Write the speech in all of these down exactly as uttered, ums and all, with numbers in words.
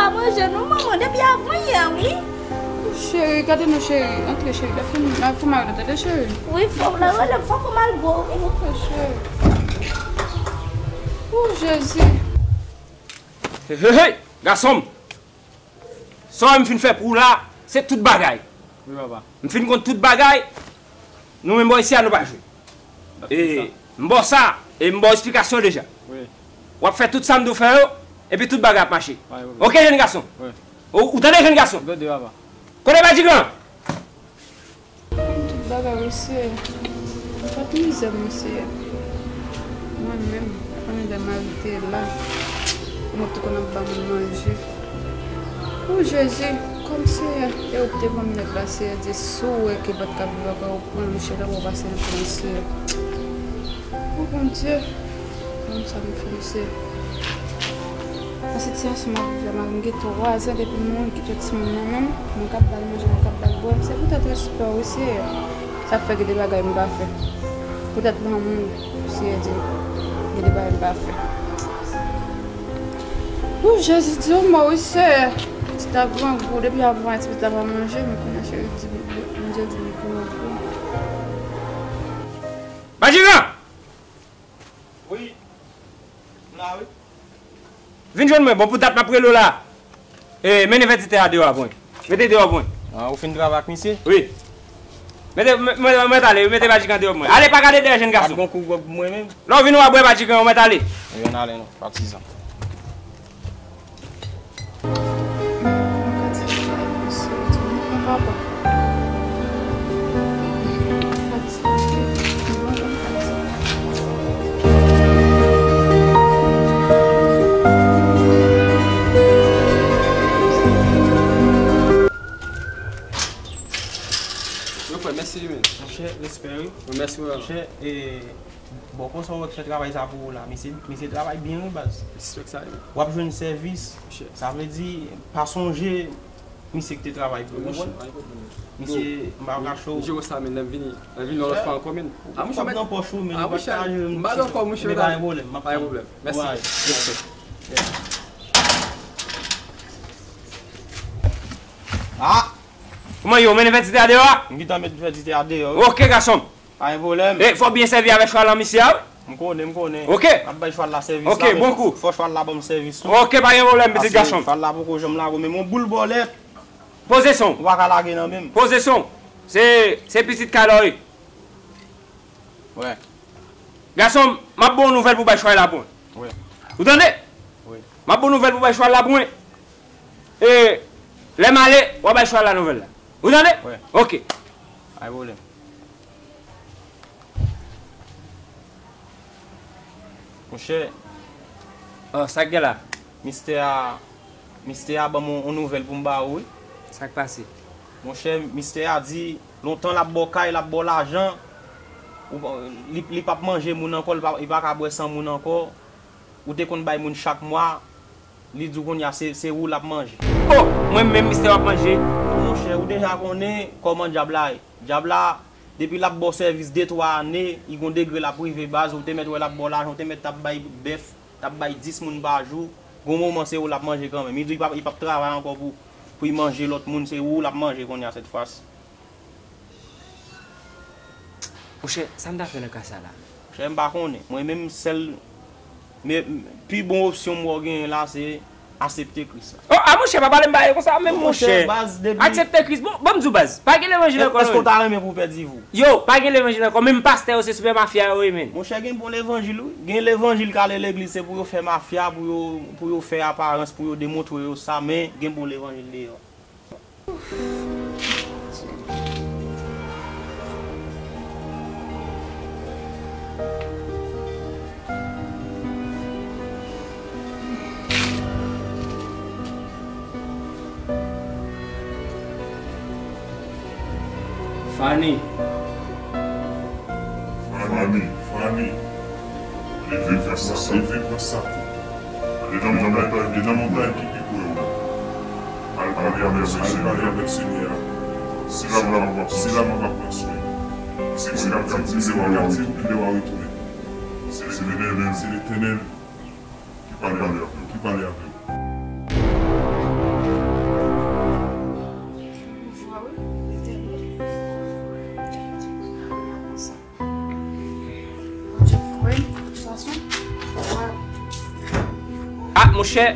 Manje nou, manman, depi avan yè, wi. Cheri, gade non, cheri. Antre, cheri. Lè fè m, lè fè m al, tande, cheri. Wi, fò w la, rele m, fò w al gwo, wi. Ok, cheri. O, Jezi. Hey, hey, hey, gason m. Sa w wè m fin fè pou ou la, se tout bagay. Wi, papa. M fin konn tout bagay. Nou menm bò isi a, nou pa jwe. E, m ba w sa, e m ba w esplikasyon deja. Wi. W ap fè tout sa m di w fè yo, epi tout bagay ap mache. Pa gen pwoblèm. Ok, jèn gason? Wi. Ou, ou tande, jèn gason? Gade, papa. Kote Badjigan? Tout bagay, wi, Seyè. Gad mizè m, Seyè. Mwen menm, kòm lè mari te la, mwen te konn ap ba moun manje. O Jezi, kòm Seyè, e ou te ban m nèg la, Seyè Dye, si w wè ke m pa t ka viv ankò, ou pran m, Seyè, lè w pase nan pran, Seyè. O Bondye, ban m sa m fè, Seyè. Nan sitiyasyon m ap viv la, mari m gen twa zan depi l mouri, kite timoun nan men m, mwen k ap ba l manje, mwen k ap ba l bwè, se poutèt respè w, wi, Seyè. Sa k fè gen de bagay m pa fè. Poutèt lanmou, Seyè Dye, gen de bagay m pa fè. O Jezi, di yon mo, wi, Seyè. Pitit la grangou, depi avan, pitit la pa manje, men kounye a, cheri, di, Bondye di li grangou. Badjigan! Wi. M la, wi. Vin jwenn mwen, bon, pou dat m ap rele w la. E, mennen vèditè a deyò a pou mwen. Mete deyò pou mwen. Ah, ou fin travay ak misye? Wi. Mete, mwen, mwen, mwen t ale, mete Badjigan deyò pou mwen. Ale, pa gade dèyè, jèn gason. Pa t gon kou gwòg pou mwen menm? Lè w vin, w a bwè Badjigan, mwen t ale. Ebyen, n ale non, patizan. Yo, frè, mèsi, men. Monchè, respè, wi. Mèsi, frè. Monchè, e, Bon, konsa w fè travay sa pou ou la. Misye, misye travay byen, wi, baz. Respè sa, wi. W ap jwenn sèvis. Monchè. Sa vle di, pa sonje misye ki te travay pou ou, konprann? Misye, m pa ka cho. Yo, sa, men, lè m vini, lè m vini yon lòt fwa ankò, men. Ah, monchè, nan pòch ou, men, ah, monchè, m pa gen ankò, monchè, men pa gen pwoblèm, m ap tann. Pa gen pwoblèm. Mèsi. Kouraj. Ah! Kòman yo, mennen vèditè a deyò a? M gentan met vèditè a deyò, wi. Ok, gason m. Pa gen pwoblèm. E, fò w byen sèvi avèk chwal lan misye a, wi. M konnen, m konnen. Ok. M ap bay chwal la sèvis la, men bon kou. Fò chwal la ban m sèvis tou. Ok, pa gen pwoblèm, pitit gason m. Chwal la poko janm lage w, men yon boul bòlèt. Poze son. Ou pa ka lage nan men m. Poze son. Se, se pitit kay la w ye. Wè. Gason m, m ap ba w nouvèl pou w bay chwal la pou mwen. Wè. Ou tande? Wi. M ap ba w nouvèl pou w bay chwal la pou mwen. E, lè m ale, w a bay chwal la nouvèl la. Ou tande? Wi. Ok. Pa gen pwoblèm. Monchè. Oh, sa k gen la? Mistè a, mistè a ban m yon, yon nouvèl pou m ba ou, wi. Sa k pase? Monchè, mistè a di, lontan l ap ba w kay, l ap ba w lajan, ou pa, li, li p ap manje moun ankò, li pa, li pa ka bwè san moun ankò. Ou te konn bay moun chak mwa, li di w kounye a se, se ou l ap manje. Oh, mwen menm, mistè w ap manje? Monchè, ou deja konnen kòman dyab la ye. Dyab la, depi l ap ba w sèvis de twa ane, li gon degre l ap rive baz, ou te mèt wè l ap ba w lajan, ou te mèt t ap bay bèf, t ap bay dis moun pa jou, gon moman se ou l ap manje kanmenm. Li di li p ap, li p ap travay ankò pou, pou li manje lòt moun, se ou l ap manje kounye a sèt fwa si. Monchè, sa m ta fè nan ka sa la? Monchè, m pa konnen. Mwen menm, sèl, men, pi bon opsyon m wè w genyen la, se aksepte Kris la. Oh, ah, monchè, pa pale m bagay konsa menm, monchè. Aksepte Kris. Bon, ban m di w, baz, pa gen levanjil ankò non. Èske w ta renmen pou w pèdi vi w? Yo, pa gen levanjil ankò. Menm pastè yo, se sipè mafya yo ye, menn. Monchè, gen bon levanjil, wi. Gen levanjil k ale legliz, se pou yo fè mafya, pou yo, pou yo fè aparans, pou yo demontre yo sa, men gen bon levanjil deyò. Fani. Fani, Fani. Leve, pran sa kou. Leve, pran sa kou. Ale nan montayn, ale nan montayn ki pi pre w. Al pale avèk Senyè a. Sila m ap, sila m ap pran swen. Se li k ap di w lè w a retounen. Se Letènèl, se Letènèl ki pale avè w, ki pale avè w. Monchè,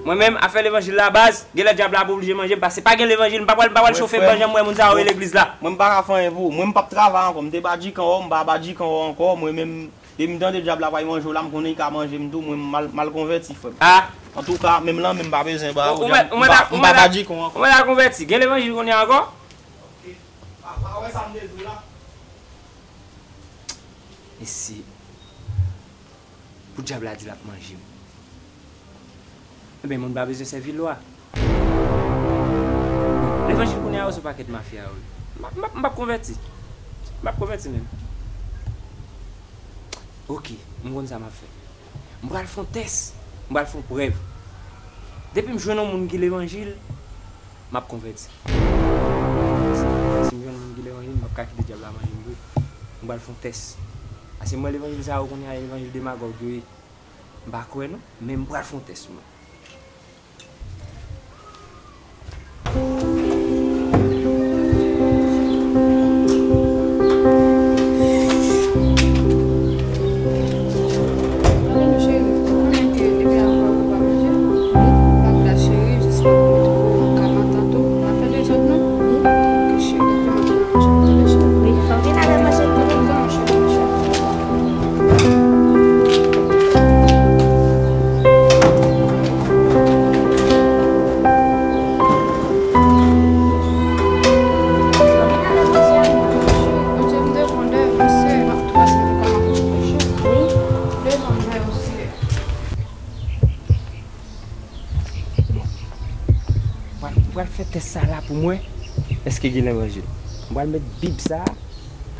mwen menm, afè levanjil la, baz, genlè dyab la ap oblije manje m, paske pa gen levanjil, m pa pral, m pa pral chofe ban jan m wè moun sa yo ye legliz la. Mwen, m pa ka fè anyen pou ou. Mwen, m p ap travay ankò. M te badjikan wè w, m pa badjikan wè w ankò. Mwen menm, depi m tande dyab la pral manje w la, m konnen li ka manje m tou. Mwen, m mal, mal konvèti, frè m. Ah. Antouka, menm lan, menm pa bezwen ba ou, ou mèt, ou mèt, m pa badjikan w ankò. Ou mèt a konvèti. Gen levanjil kounye a ankò? Ok. Pa, pa wè sa m te di w la? Mesye. Pou dyab la di l ap manje m. Ebyen, moun pa bezwen sèvi lwa. Levanjil kounye a yo se yon pakèt mafya yo ye. M ap, m ap, m ap konvèti. M ap konvèti menm. Ok, m konn sa m ap fè. M pral fè yon tès. M pral fè yon prèv. Depi m jwenn yon moun ki levanjil, m ap konvèti. Si m jwenn moun ki levanjil, m p ap ka kite dyab la manje m vre. M pral fè yon tès. Paske m wè levanjil sa yo kounye a, levanjil demagòg yo ye. M pa kwè non, men m pral fè yon tès mwen. Pral, pral fè tès sa la pou m wè èske gen levanjil. M pral met Bib sa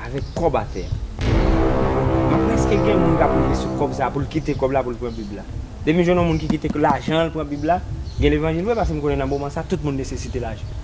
avèk kòb atè a. M ap wè èske gen moun k ap rive sou kòb sa pou l kite kòb la pou l pran Bib la. Depi m jwenn yon moun ki kite lajan l pran Bib la, gen levanjil vre, paske m konnen nan moman sa tout moun nesesite lajan.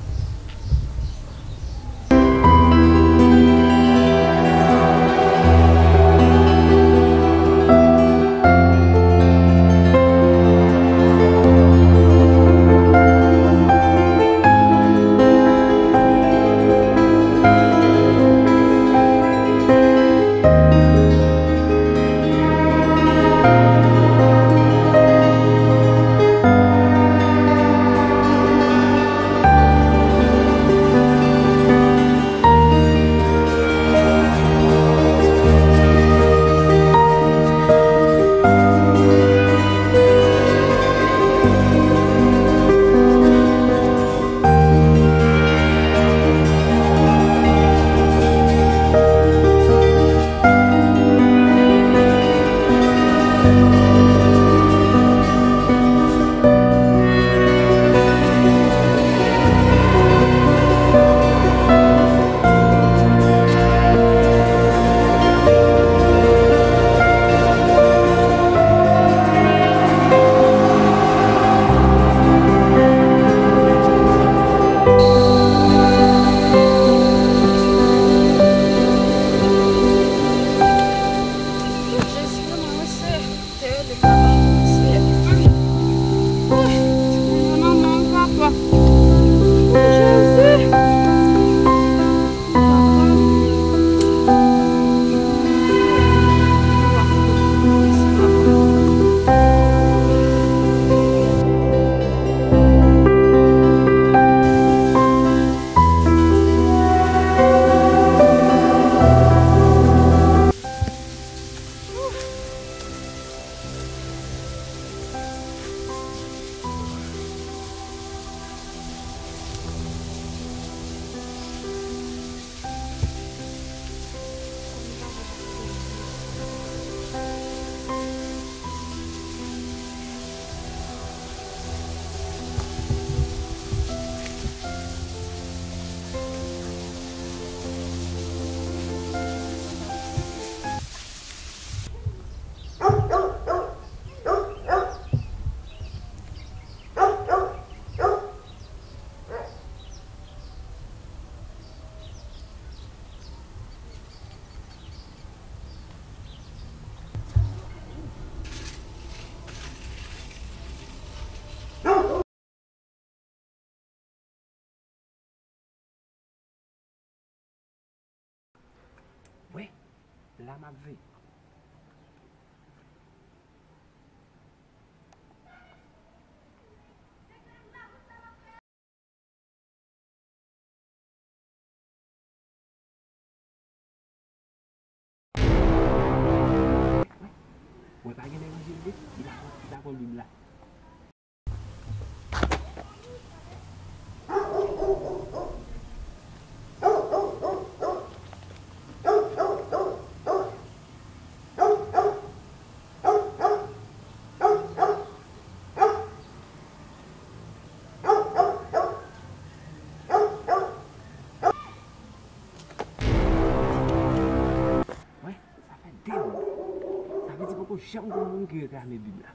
Wi, la m ap veye. Pa gen levanjil vre, li pa konn, li pa konn Bib la. Wè, sa fè de mwa. Sa vle di poko janm gen yon moun ki reklame Bib la.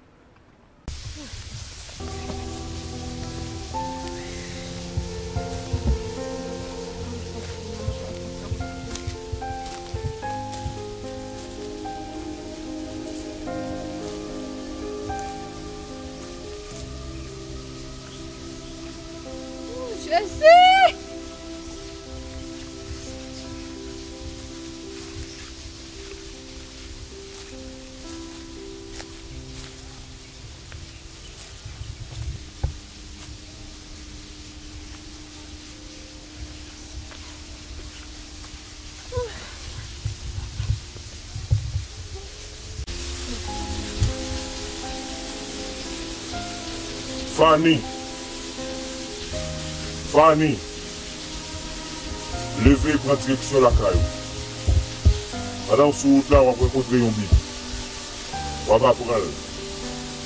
Jezi! Fanny! Fanny! Leve, pran direksyon lakay ou. Pandan w sou wout la, w ap rankontre yon Bib. W ap aprann l.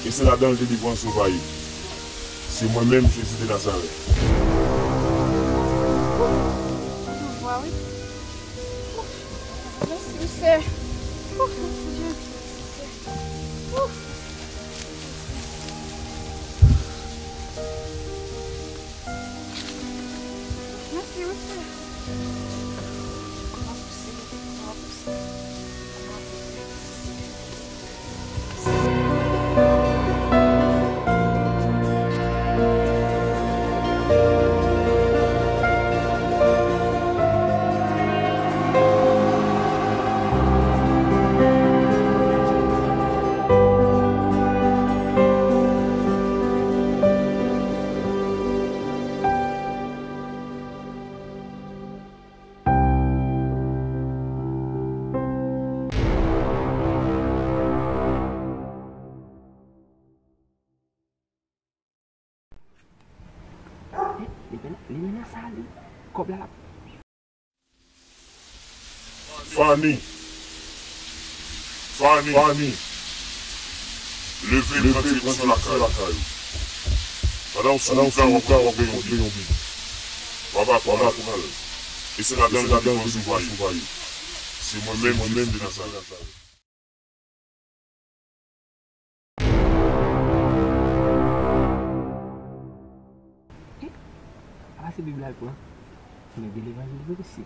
E se ladan l delivrans ou va ye. Se mwen menm, Jezi de Nazarèt. Vwa, wi. Mèsi, Seyè. Mèsi, Jezi. Mèsi, wi, Seyè. Li mennen, li mennen sa li. Kòb la l ap. Fanny. Fanny. Fanny. Leve, pran direksyon lakay ou. Pandan w sou wout la, w ap rankontre yon Bib. W ap aprann. E se ladan l delivrans ou va ye. Se mwen menm, Jezi de Nazarèt. Apa se Bib la l pran? Men gen levanjil vre mesye.